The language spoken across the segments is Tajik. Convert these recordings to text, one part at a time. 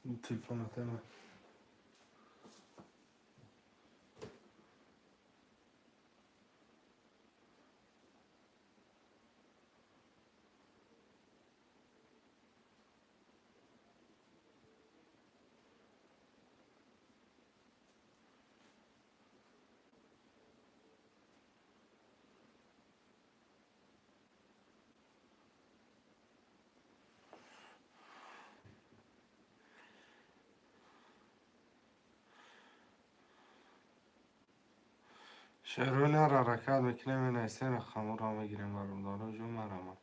Телефонатема. Шерои ҳаракат мекунем, менависем, рақамҳоро мегирем, бародаро ҷон, марҳамат.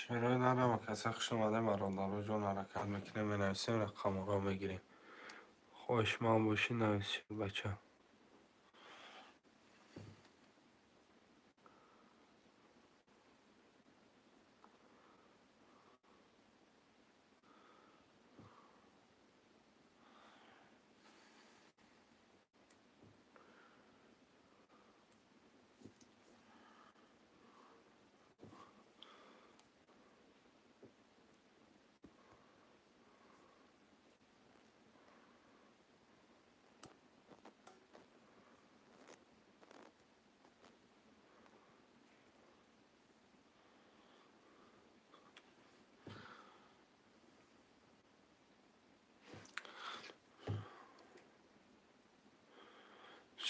Шерои нарама каса, хуш омадем, бародаро ҷон. Ҳаракат мекунем, менависем, рақамҳоро мегирем. Хоҳишманд бошӣ, нависед, бача.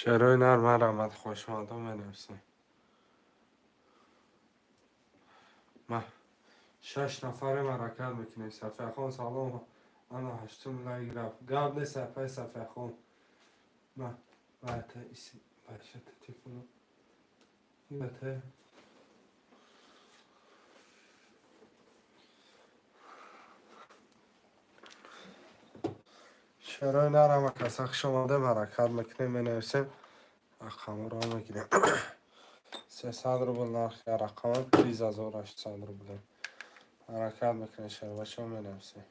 Шерои нар, марҳамат, хоҳишмандон, менависем. Ма шаш нафарем, ҳаракат мекунем. Сафияхон, салом. Ана ҳаштум лайк рафт. Гап нест, апай Сафияхон. Ма бата башата телефоно. Бата. Шерои нарама каса, хуш омадем, ҳаракат мекунем, менависем, рақамҳоро мегирем. 300 рубл нархи рақама, приз 1800 рубл. Ҳаракат мекунем, шербачаҳо, менависем.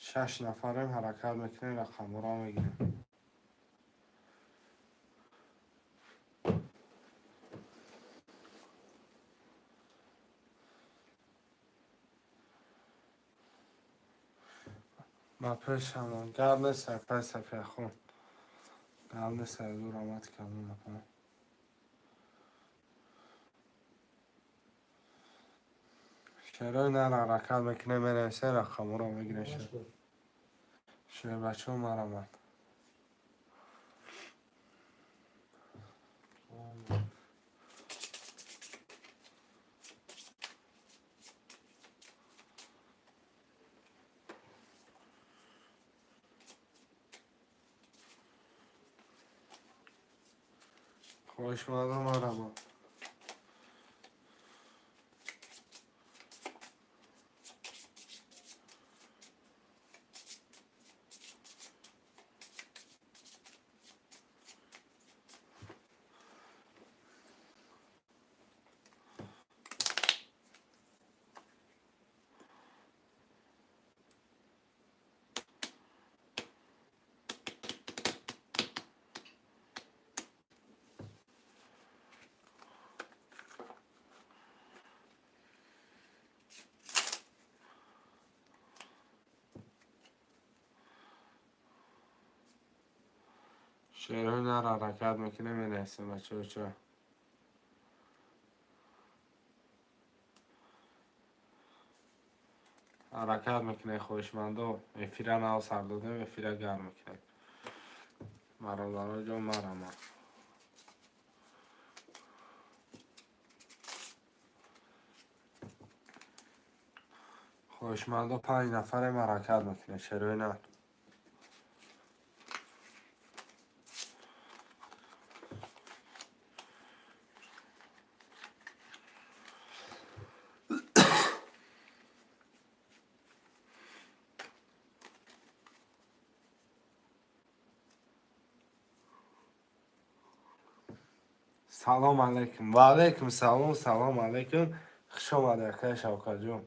Шаш нафарем, ҳаракат мекунем, рақамҳоро мегирем. Ба пешамон. Гап нест, апай Сафияхон. Гап нест, ҳузур омад кардем, апа. Шерои нар, ҳаракат мекунем, менависем, рақамҳоро мегирем. Шербачаҳо, марҳамат. Хоҳишмандон, марҳамат. Шерои нар, ҳаракат мекунем, менависем, бачаҳо чо. Ҳаракат мекунем, хоҳишмандо. Эфира нав сар додем, эфира гарм мекунем. Бародаро ҷон, марҳамат. Хоҳишмандо, панҷ нафарем, ҳаракат мекунем, шерои нар. Салом алейкум. Ва алейкум салом, салом алейкум. Хуш омадед, акаи Шавкатҷон.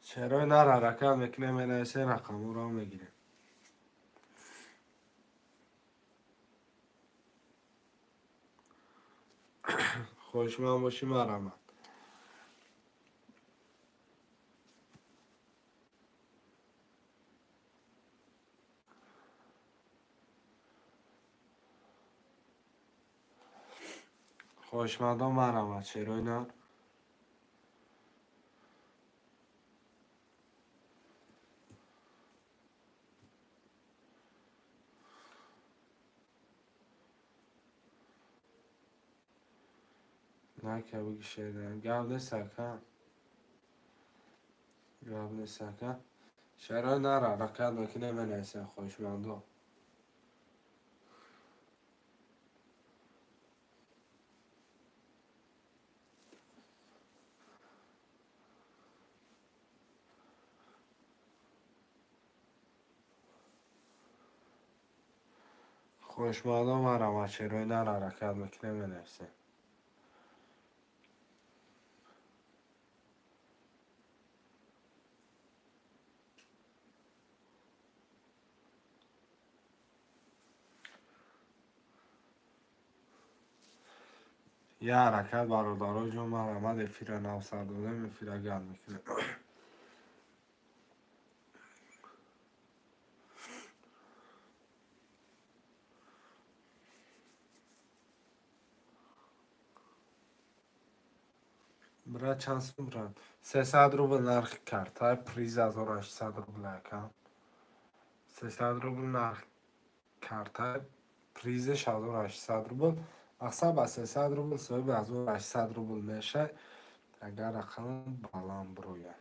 Шерои нар, ҳаракат мекунем, менависем, рақамҳоро мегирем. Хоҳишманд бошӣ, марҳамат. Хоҳишмандон, марҳамат, шерои нар. Нака бигишедан. Гап нест, ака. Гап нест, ака. Шерои нар, ҳаракат мекунем, менависем, хоҳишмандо. Хоҳишмандо, марҳамат, шерои нар, ҳаракат мекунем, менависем. Я ҳаракат, бародаро ҷон, марҳамат, эфира нав сар додем, эфира гарм мекунем. Брат, чанд сум, брат? 300 рубл нархи карта, приз 1800 рубл, ака. 300 рубл нархи карта, призеш 1800 рубл. Мақсад, ба 300 рубл соҳиби 1800 рубл мешавад, агар рақам баланд бирояд.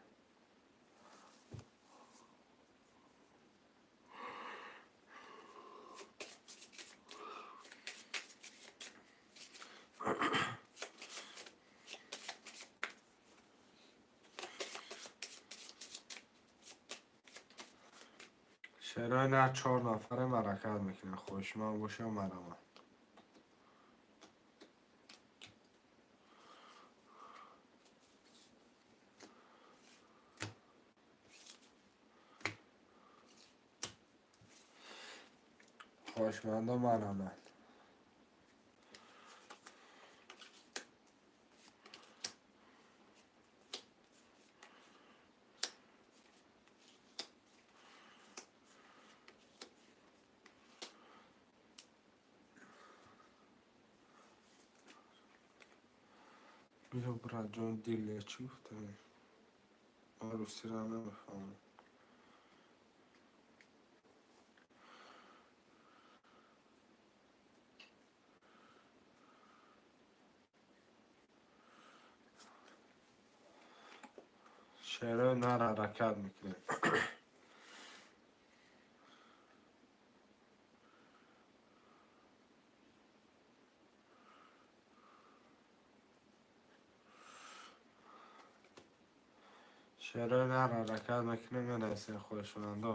Шерои нар, чор нафарем, ҳаракат мекунем. Хоҳишманд бошам, марҳамат. Хоҳишмандо, марҳамат. Биё, братҷон, дилер чӣ гуфтам? Ман русиро намефаҳмам. Шерои нар, ҳаракат мекунем. Шерои нар, ҳаракат мекунем, менависем, хоҳишмандо.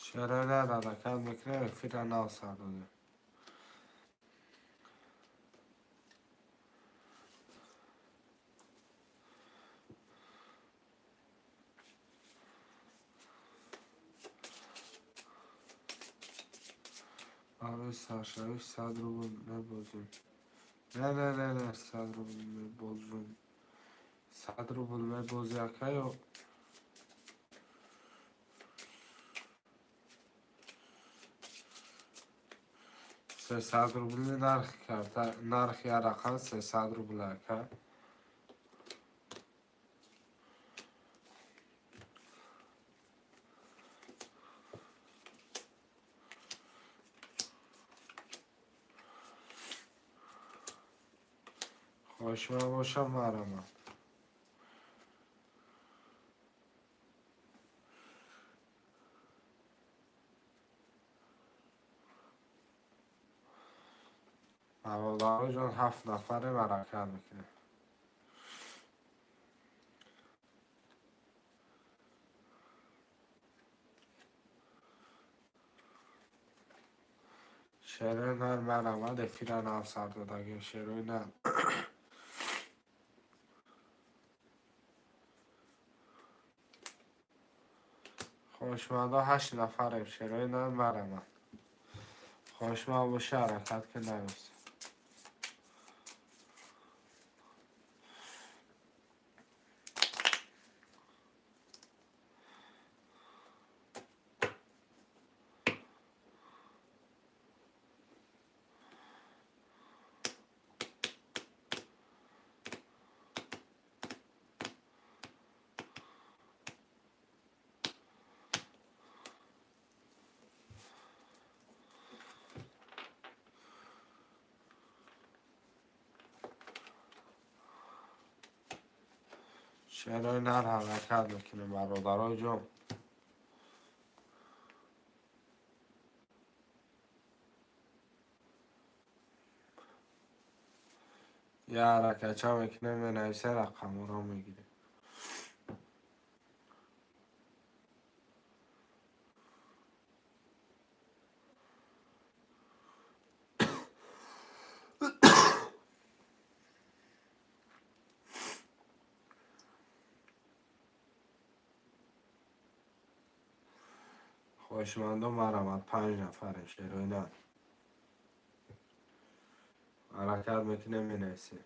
Шерои нар, ҳаракат мекунем, эфира нав сар додем. Барои саршавӣ 100 рубл мебозем. Не, не, не, не, 100 рубл мебозум. 100 рубл мебози, ака, ё 300 рубли нархи карта, нархи як рақам 300 рубл, ака. Хоҳишманд бошам, марҳамат. Бародароҷон, ҳафт нафаре, ҳаракат мекунем. Шерои нар, марҳамат, эфира нав сар додагим, шерои нар. Хоҳишмандо, ҳашт нафарем, шерои нар, марҳамат. Хоҳишманд боша, ҳаракат ки навис. Шерои нар, ҳаракат мекунем, бародарои ҷон. Я ҳаракатча мекунем, менависе, рақамҳоро мегирем. Хоҳишмандо, марҳамат, панҷ нафарем, шерои нар. Ҳаракат мекунем, менависем.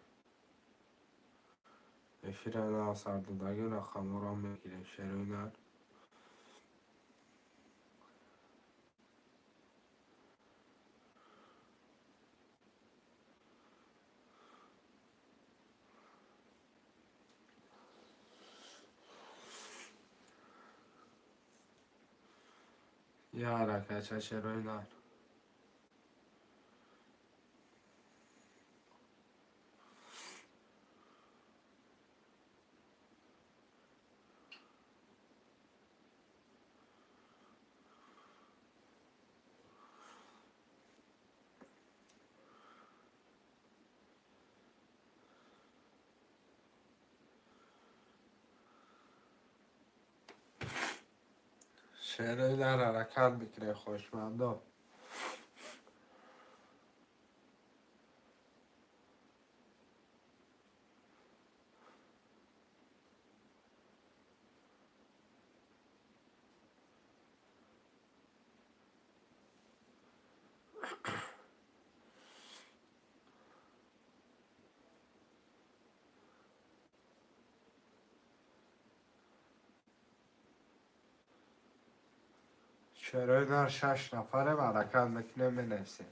Эфира нав сар додагӣ, рақамҳоро мегирем, шерои нар. Я ҳаракатча, шерои нар. Шерои нар, ҳаракат мекунем, хоҳишмандо. Шерои нар, шаш нафарем, ҳаракат мекунем, менависем.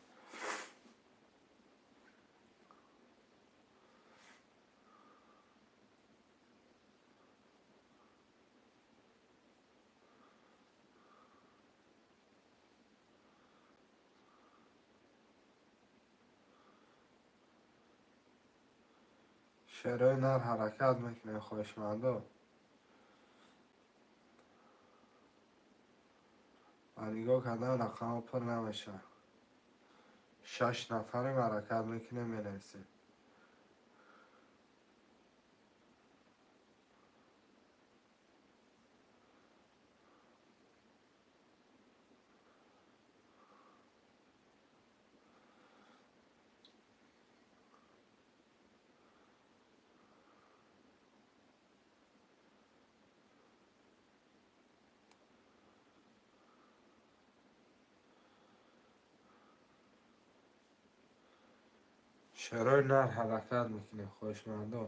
Шерои нар, ҳаракат мекунем, хоҳишмандо. Ба нигоҳ кардан рақамҳо пур намешавад. Шаш нафарем, ҳаракат мекунем, менависем. Шерои нар, ҳаракат мекунем, хоҳишмандо.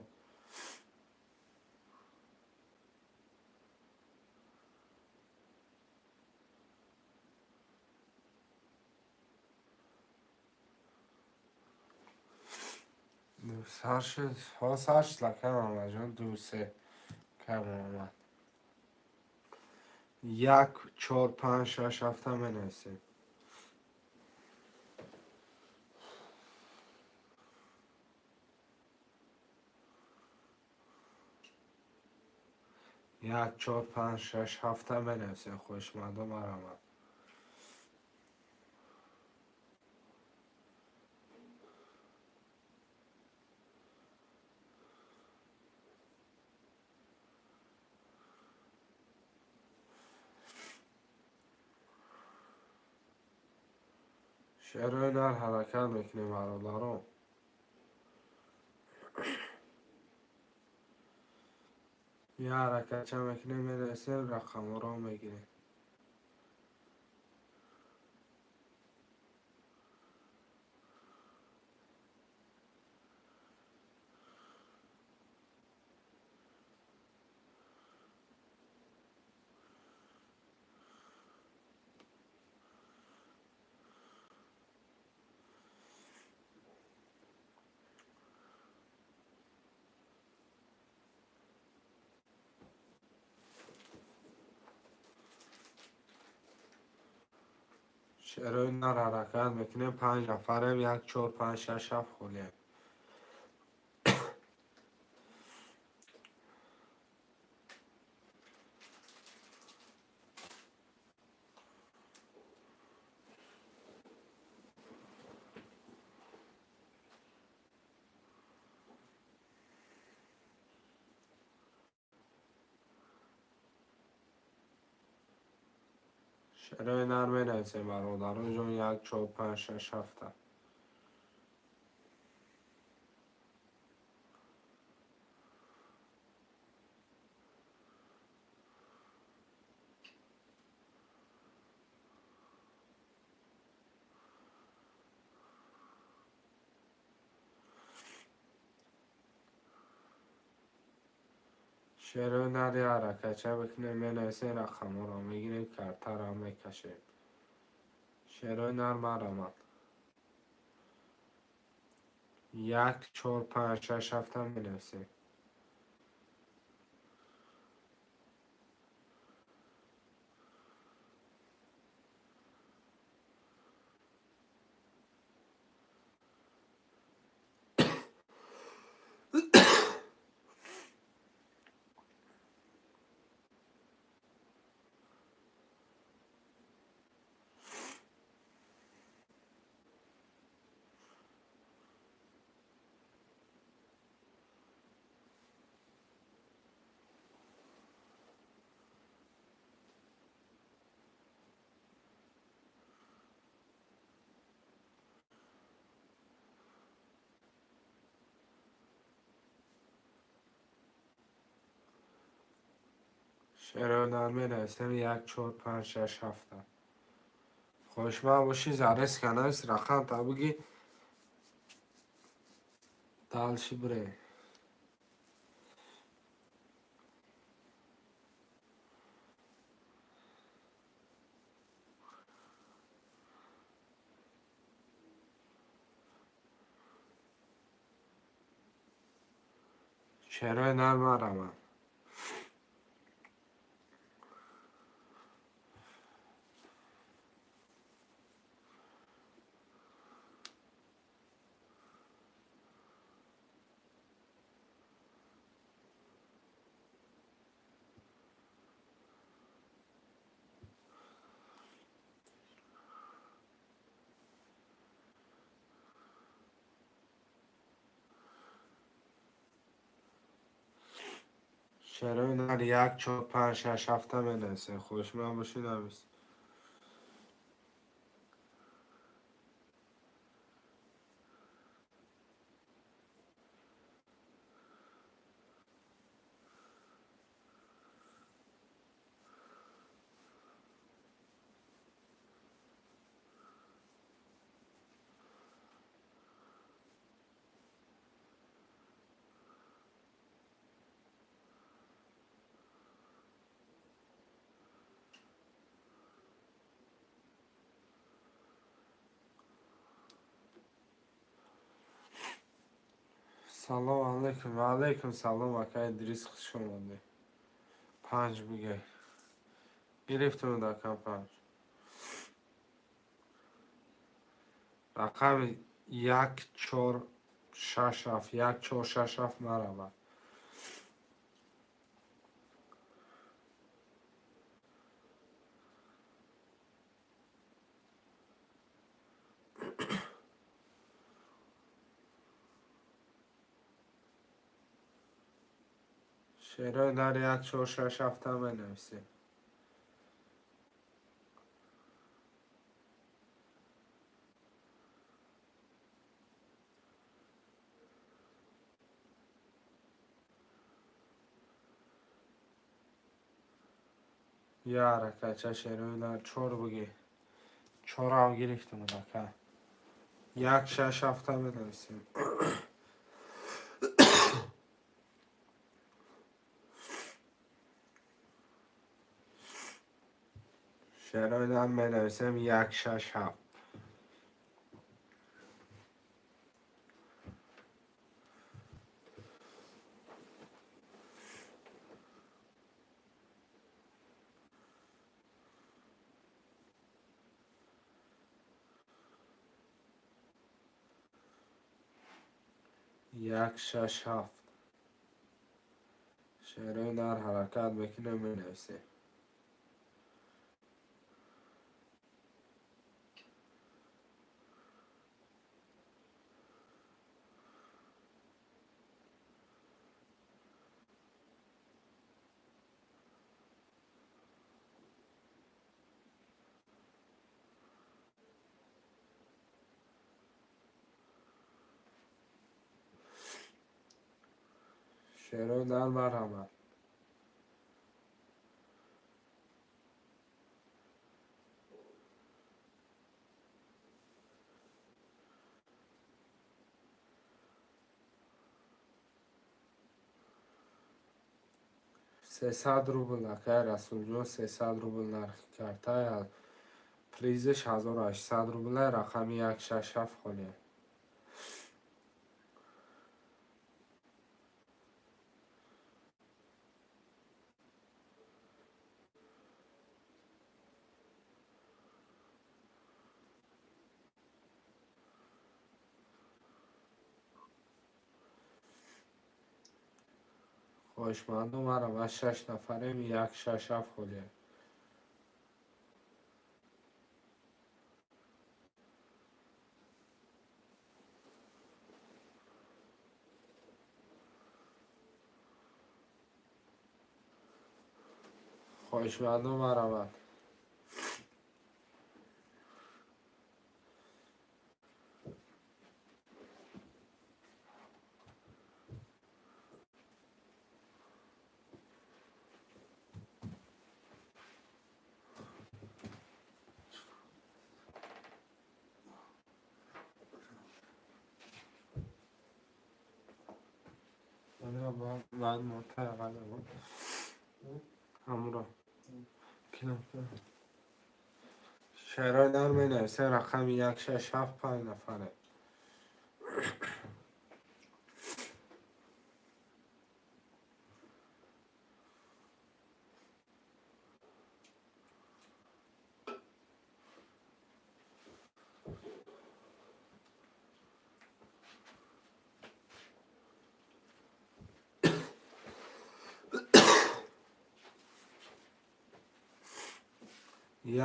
Сар шуд, ҳо, сар шуд, лака Мамаҷон, ду, се кам омад. Як, чор, панҷ, шаш, ҳафта менависем. Як, чор, панҷ, шаш, ҳафта менависем, хоҳишмандо, марҳамат. Шерои нар, ҳаракат мекунем, бародарон. Я ҳаракатча мекунем, менависем, рақамҳоро мегирем. Шерои нар, ҳаракат мекунем, панҷ нафарем, як, чор, панҷ, шаш, ҳафт холием. Шерои нар менависем, бародарон ҷон, як, чор, панҷ, шаш, ҳафта. Шерои нар, я ҳаракатча мекунем, менависем, рақамҳоро мегирем, картаро мекашем. Шерои нар, марҳамат. Як, чор, панҷ, шаш, ҳафта менависем. Шерои нар менависем, як, чор, панҷ, шаш, ҳафта. Хоҳишманд бошӣ, зарезка навис, рақамта бигӣ, дальше бирем. Шерои нар, марҳамат. Шерои нар, як, чор, панҷ, шаш, ҳафта менависем. Хоҳишманд бошӣ, навис. Салом алейкум. Ва алейкум салом, ака Идрис, хуш омадед. Панҷ бигир. Гирифтем, рақам панҷ. Рақами як, чор, шаш, ҳафт, як, чор, шаш, ҳафт, марҳамат. Шерои дар як, чор, шаш, ҳафта менависем. Я ҳаракатча, шерои дар чор буги. Чорам гирифтам, ака. Як, шаш, ҳафта менависем. Шерои дар менависем як, шаш, ҳафт. Як, шаш, ҳафт. Шерои дар ҳаракат мекунем, менависем. Шерои дар, марҳамат. 300 рубл, акай Расулҷон, 300 рубл нархи карта, призш 1800 рубла. Рақами як, шаш, ҳафт холия. Хоҳишмандо, марҳамат, шаш нафарем. Як, шаш, ҳафт холия. Хоҳишмандо, марҳамат. Баъд ҳамро шерои дар менависем рақами як, шаш, ҳафт, панҷ нафаре.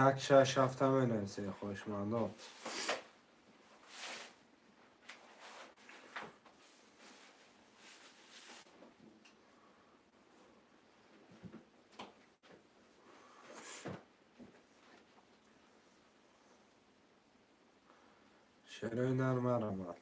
Як, шаш, ҳафта менависем, хоҳишмандо. Шерои нар, марҳамат.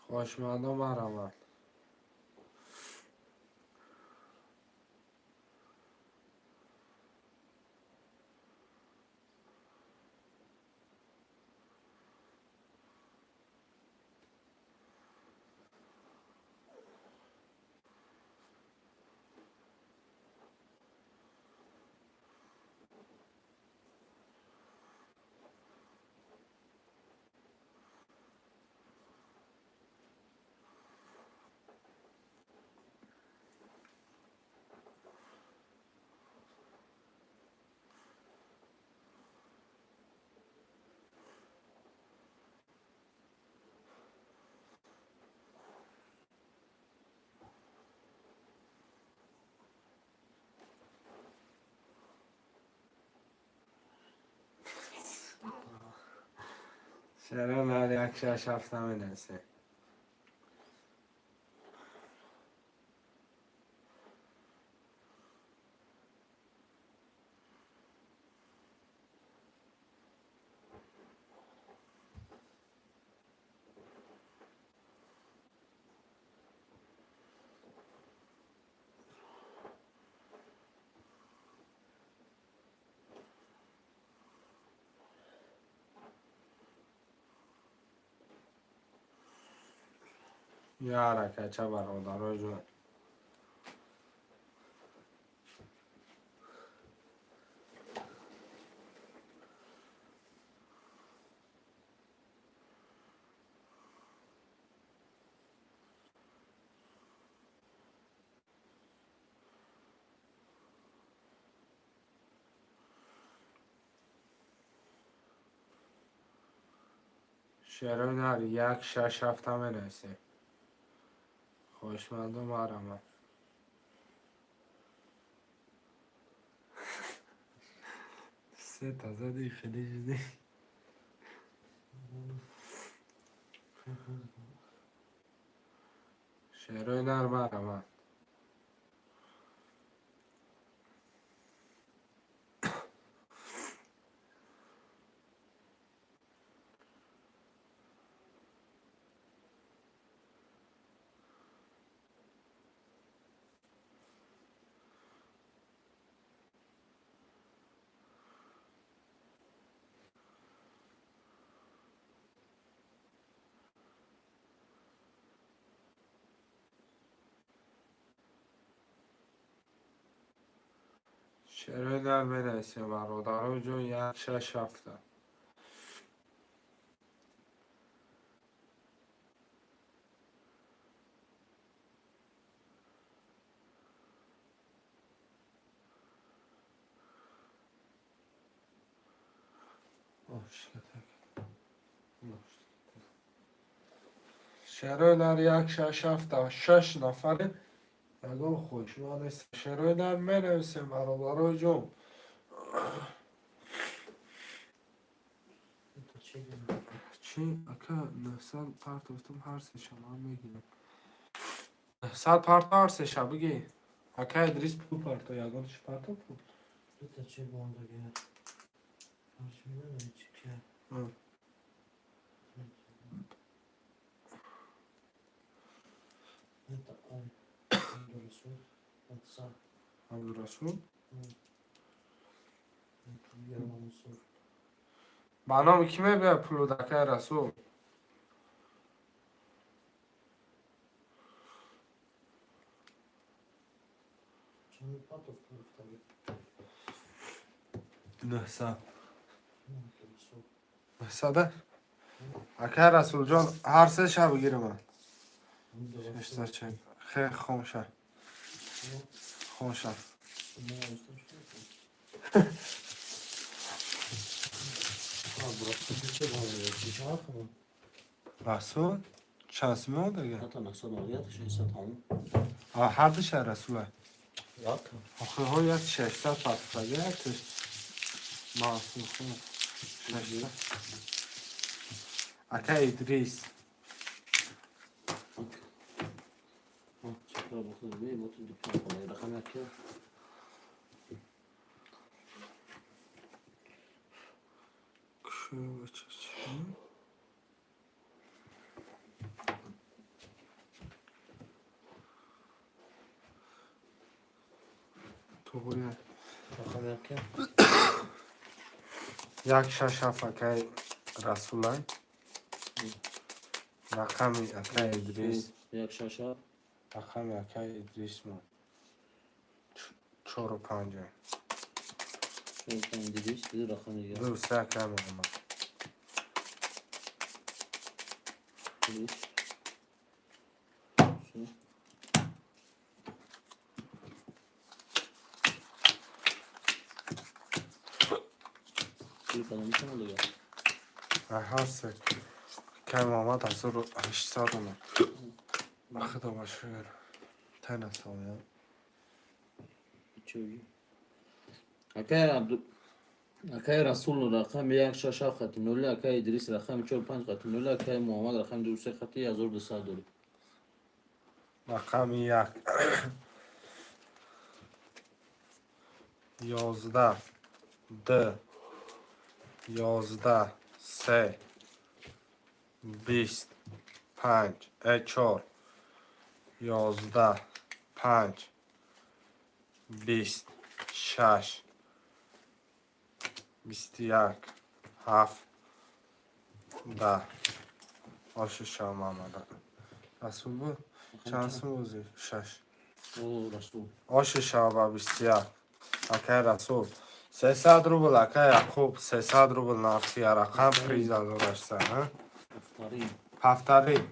Хоҳишмандо, марҳамат. Шерои нар 1 6 7 менависем. Яра кача, бародаро ҷон. Шерои нар 1 6 7 менависем. Хоҳишмандо, марҳамат. Сета зади, хеле ҷиддӣ. Шерои нар, марҳамат. Шерои нар менависем, бародаро ҷон, 1 6 7. Шерои нар 1 6 7, шаш нафаре, ягон хоҳишманд нест. Шерои нар менависем, бародарои ҷон. Чӣ, ака? 900 партофтам, ҳар сеша ман мегирам. 900 парто, ҳар сеша бигӣ. Ака Идрис, пул парто, ягонташ парто пул. Дута чи мондагӣ? Ҳарчи медонӣ, чи ки? Это ай. Абдурасул. Отца. Абдурасул. Мансур. Ба номи кӣ мебиёяд пулуд, акай Расул? Чанд патов гуфтагӣ? 900. Абдурасул. 900-а? Акай Расулҷон, ҳар сеша бигирам ман. Абдурасул. 640. Хе, хомша. Хомша. Мо устам шуд. Абдурасул чӣ мондагӣ? Чи чанд хабар? Расул чанд сум меомадага? Ҳатто 990, 600 ҳам. Ҳар душа Расула. Як. Охирҳо як 600 партофтага, якташ Мансурхон 600. Ака Идрис. Чакра бохӯ, ме мо ту дукон хона рақам як. Кушо. Туғри. Рақам як. 1 6 7, акай Расулай. Рақами акай Идрис. 1 6 7. Рақами акай Идрис мо чору панҷа. 4 5 200 ду рақам дигар. 2 3, акай Муҳаммад. Плюс. Всё. Пул кадом чанд дигар? Ҳар се акай Муҳаммад 1800 омад. Худо ба шукр. Тайна салом. Чӣ? Акай Абду Акай Расул, рақами як шаш ҳафт хати нули, акай Идрис, рақами чор панҷ хати нули, акай Муҳаммад, рақами ду се хати 1200 дорӣ. Рақами як, 11, д, 11, се, 20, панҷ, чор, 11, панҷ, 20, шаш, 21, ҳафт, 10. Оши шав, Мамад Расул буд. Чанд сум бозӣ? Шаш. О, Расул. Оши шав ба 21, акай Расул, 300 рубл, акай Яқуб, 300 рубл нархи рақам, приз 1800. Офтарин. Ҳафтарин.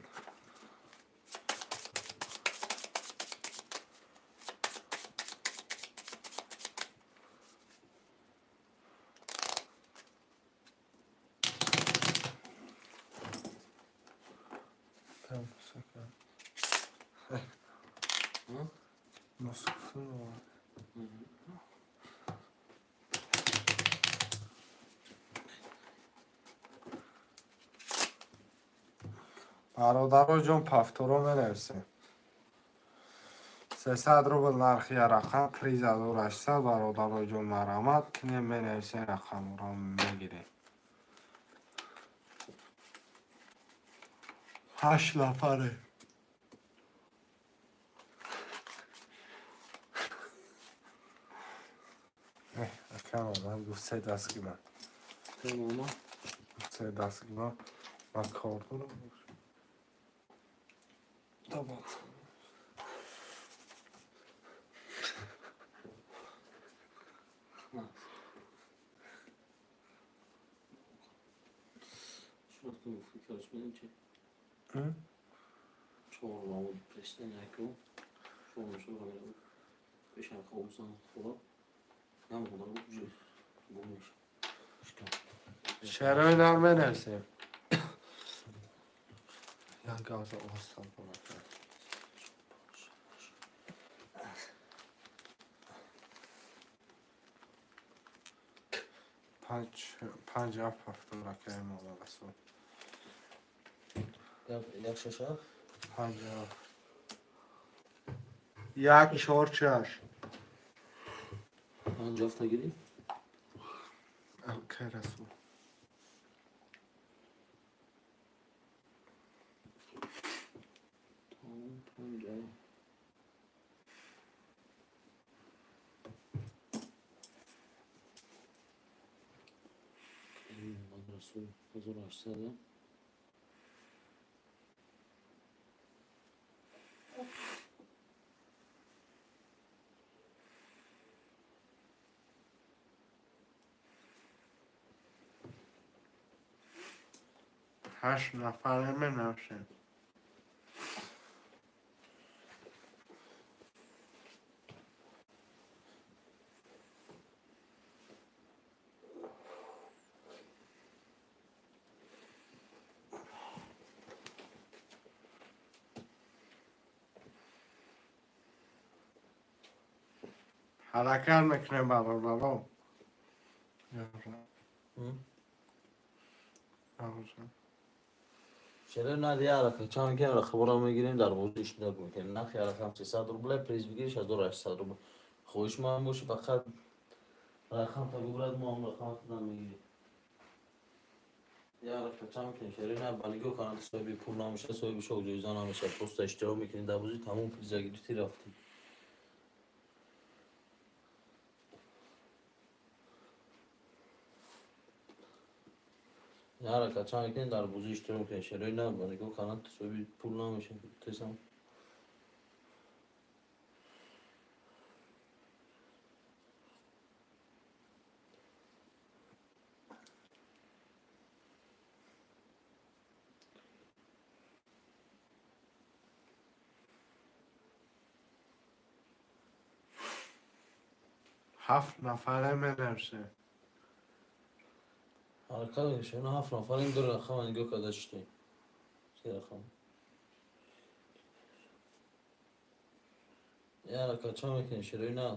Ҳа? Nasıl? Бародаро ҷон, повторо менависем. 300 рубл нархи рақам, приз 1800. Бародаро ҷон, марҳамат кинем, менависем, рақамро мегирем. Ҳашт нафаре. Акам ман гуфт, се даст гима. Тамома. Се даст гима, ман кор дорам. Давай. Шурафтум, фикрш медем чи? М? Чор намуд престен яку. Чор мешава, пешам хобсан хӯра. Намхӯра, уже гум меша. Шикам. Шарои нар менависем. Як газа остан буракар. Панҷ панҷ ҳафт ҳафтум, ракаи Муҳаммад Расул. Як шаш ҳафт. Панҷ ҳафт. Як чор шаш. Панҷ ҳафта гирифт. Акай Расул. Тамом, панҷ ҳафт. Муҳаммад Расул 1800. Ҳашт нафаре менависем. Ҳаракат мекунем, бародаро. М? Чера на ярака чанд кем рақамро мегирем, дар бозӣ иштирок мекунем. Нархи рақам 300 рубля, приз бигириш 1800 рубл. Хоҳиш ман боша, фақат рақам та губрад, мо ҳам рақам худам мегирем. Ярака чанд кем шери на ба нигоҳ канад, соҳиби пул намеша, соҳиби шок ҷоиза намеша. Просто иштирок мекунем дар бозӣ, тамом, приза гирифтӣ, рафтӣ. Ярака чанд мекунем, дар бозӣ иштирок мекунем. Шерои на ба нигоҳ канад, соҳиби пул намеша. Тесам. Ҳафт нафаре менависем. Ҳаракат мекунем. Ҳафт нафарем, ду рақама нигоҳ карда шудем. Се рақам. Ярака чанд мекунем, шерои на.